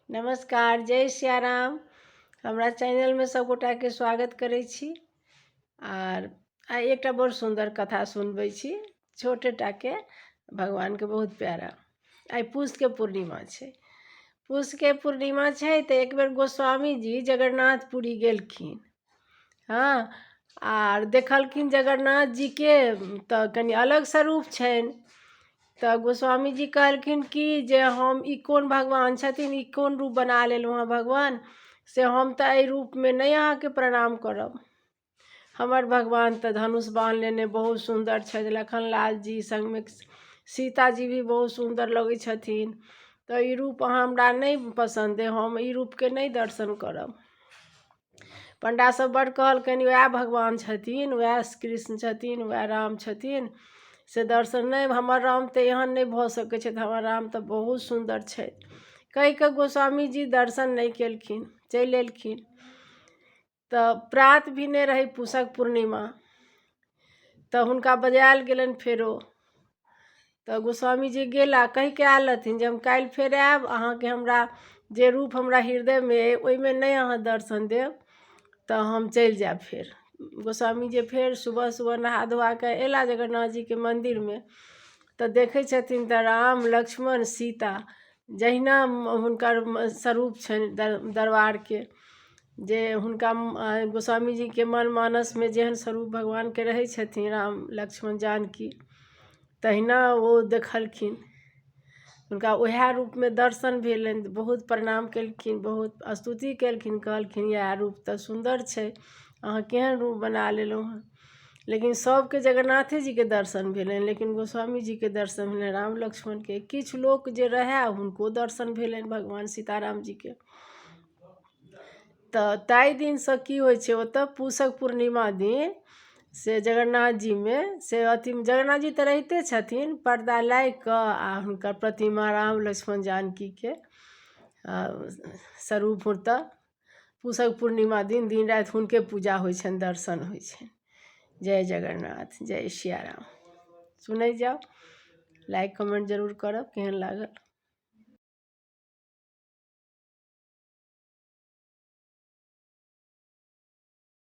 नमस्कार, जय सियाराम। हमरा चैनलमे सभगोटाके स्वागत करै छी। आर आइ एकटा बड़ सुन्दर कथा सुनबै छी, छोटे टाके, भगवानके बहुत प्यारा। आइ पूसके पूर्णिमा छै। पूसके पूर्णिमा छै तऽ एक बेर गोस्वामी जी जगन्नाथपुरी गेलखिन। हँ, आर देखलखिन जगन्नाथ जीके तऽ कनि अलग स्वरूप छनि। तऽ गोस्वामी जी कहलखिन कि जे हम ई कोन भगवान छथिन, ई कोन रूप बना लेलहुँ हँ भगवान, से हम तऽ एहि रूपमे नहि अहाँके प्रणाम करब। हमर भगवान तऽ धनुष बाण लेने बहुत सुन्दर छथि, लखनलाल जी सङ्गमे सीताजी भी बहुत सुन्दर लगै छथिन। तऽ ई रूप अहाँ हमरा नहि पसन्द अइ, हम ई रूपके नहि दर्शन करब। पण्डा सब बड्ड कहलकनि उएह भगवान छथिन, उएह कृष्ण छथिन, उएह राम छथिन, से दर्शन नहि, हमर राम तऽ एहन नहि भऽ सकै छथि, हमर राम तऽ बहुत सुन्दर छथि। कहि कऽ गोस्वामी जी दर्शन नहि केलखिन, चलि एलखिन। तऽ प्रात भेने रहै पूसक पूर्णिमा, तऽ हुनका बजायल गेलनि फेरो। तऽ गोस्वामी जी गेला, कहिके आयल रहथिन जे हम काल्हि फेर आयब, अहाँके हमरा जे रूप हमरा हृदयमे अइ ओहिमे नहि अहाँ दर्शन देब तऽ हम चलि जायब फेर। गोस्वामी जी फेर सुबह सुबह नहा धोआ कऽ अयला जगन्नाथ जीके मन्दिरमे, तऽ देखै छथिन तऽ राम लक्ष्मण सीता जहिना हुनकर स्वरूप छनि दरबारके, जे हुनका गोस्वामी जीके मन मानसमे जेहन स्वरूप भगवानके रहै छथिन राम लक्ष्मण जानकी, तहिना ओ देखलखिन। हुनका उएह रूपमे दर्शन भेलनि, बहुत प्रणाम केलखिन, बहुत स्तुति केलखिन, कहलखिन इएह रूप तऽ सुन्दर छै, अहाँ केहन रूप बना लेलहुँ हँ। लेकिन सभके जगन्नाथे जीके दर्शन भेलनि, लेकिन गोस्वामी जीके दर्शन भेलनि राम लक्ष्मणके। किछु लोक जे रहए हुनको दर्शन भेलनि भगवान सीताराम जीके। तऽ ताहि दिनसँ की होइ छै, ओतय पूसक पूर्णिमा दिन से जगन्नाथ जीमे से अथी जगन्नाथ जी तऽ रहिते छथिन, पर्दा लागि कऽ आ हुनकर प्रतिमा राम लक्ष्मण जानकीके स्वरूप ओतऽ पूसक पूर्णिमा दिन दिन राति हुनके पूजा होइ छनि, दर्शन होइ छनि। जय जगन्नाथ, जय सियाराम। सुनै जाउ, लाइक कमेंट जरूर करब, केहन लागल।